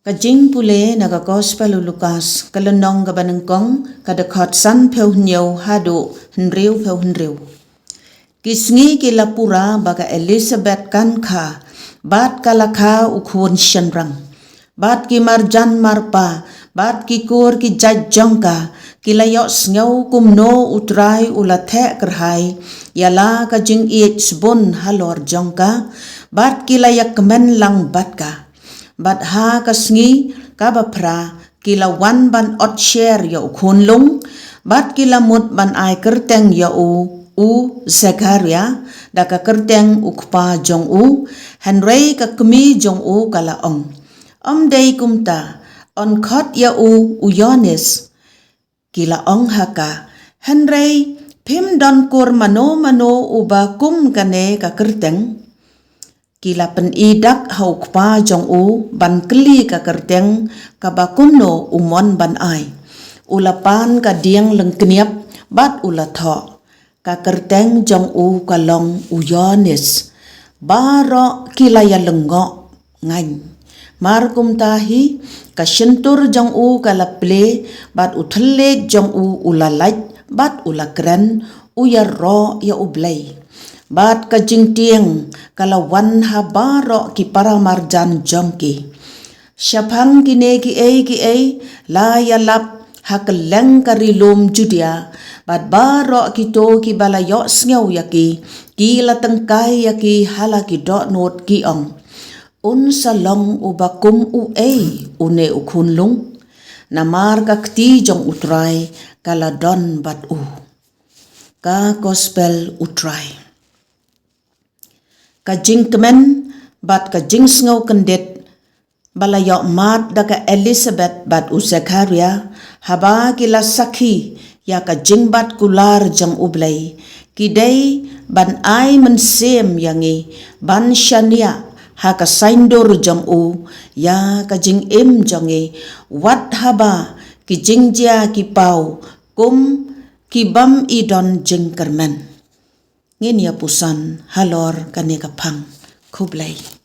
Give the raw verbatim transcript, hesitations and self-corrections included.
Ka jingpule na ka Gospel u Lukas, ka lynnong kaba nyngkong, ka dkhot sanphew hynñiew haduh hynriewphew hynriew. Ki sngi ki la pura ba ka Elisabet kan kha, bad ka la kha u khun shynrang. Bad ki marjan marpa, bad ki kur ki jait jong ka, ki la ïohsngew kumno u Trai u la theh kyrhai ïa la ka jingïeit sbun halor jong ka, bad ki la ïakmen lang bad ka. Bad ha ka sngi kaba phra ki la wan ban ot sher ïa u khunlung, bad ki la mut ban ai kyrteng ïa u, u Zekaria, da ka kyrteng u kpa jong u, hynrei ka kmie jong u ka la ong: Ym dei kumta, yn khot ïa u, u Ïoannis. Ki la ong ha ka: Hynrei phim don kur mano mano uba kum kane ka kyrteng. Ki la pyni dak ha u kpa jong u ban kylli ka kyrteng kaba kumno u mon ban ai. U la pan ka dieng lyngkniap bad u la thoh: Ka kyrteng jong u ka long u Ïoannis. Baroh ki la ïalyngngoh ngaiñ. Mar kumta hi, ka shyntur jong u ka la plie, bad u thylliej jong u u la lait, bad u la kren, u ïaroh ïa U Blei. Bad ka jingtieng ka la wan ha baroh ki paramarjan jong ki. Shaphang kine kiei kiei la ïalap ha kylleng ka ri lum Judia, bad baroh kito kiba la ïohsngew ïa ki, ki la tyngkai ïa ki ha la ki dohnud, ki ong: Un sa long uba kum uei une u khunlung? Namar ka kti jong U Trai ka la don bad u. Ka Gospel U Trai. Ka jingkmen bad ka jingsngew kyndit ba la ïoh mad da ka Elisabet bad u Zekaria, haba ki la sakhi ïa ka jingbat kular jong U Blei, ki dei ban ai mynsiem ïa ngi ban shaniah ha ka saiñdur jong u ïa ka jingim jong ngi, wat haba ki jingjia ki paw kum ki bym i don jingkyrmen. Ngin ïa puson halor kane ka phang. Khublei.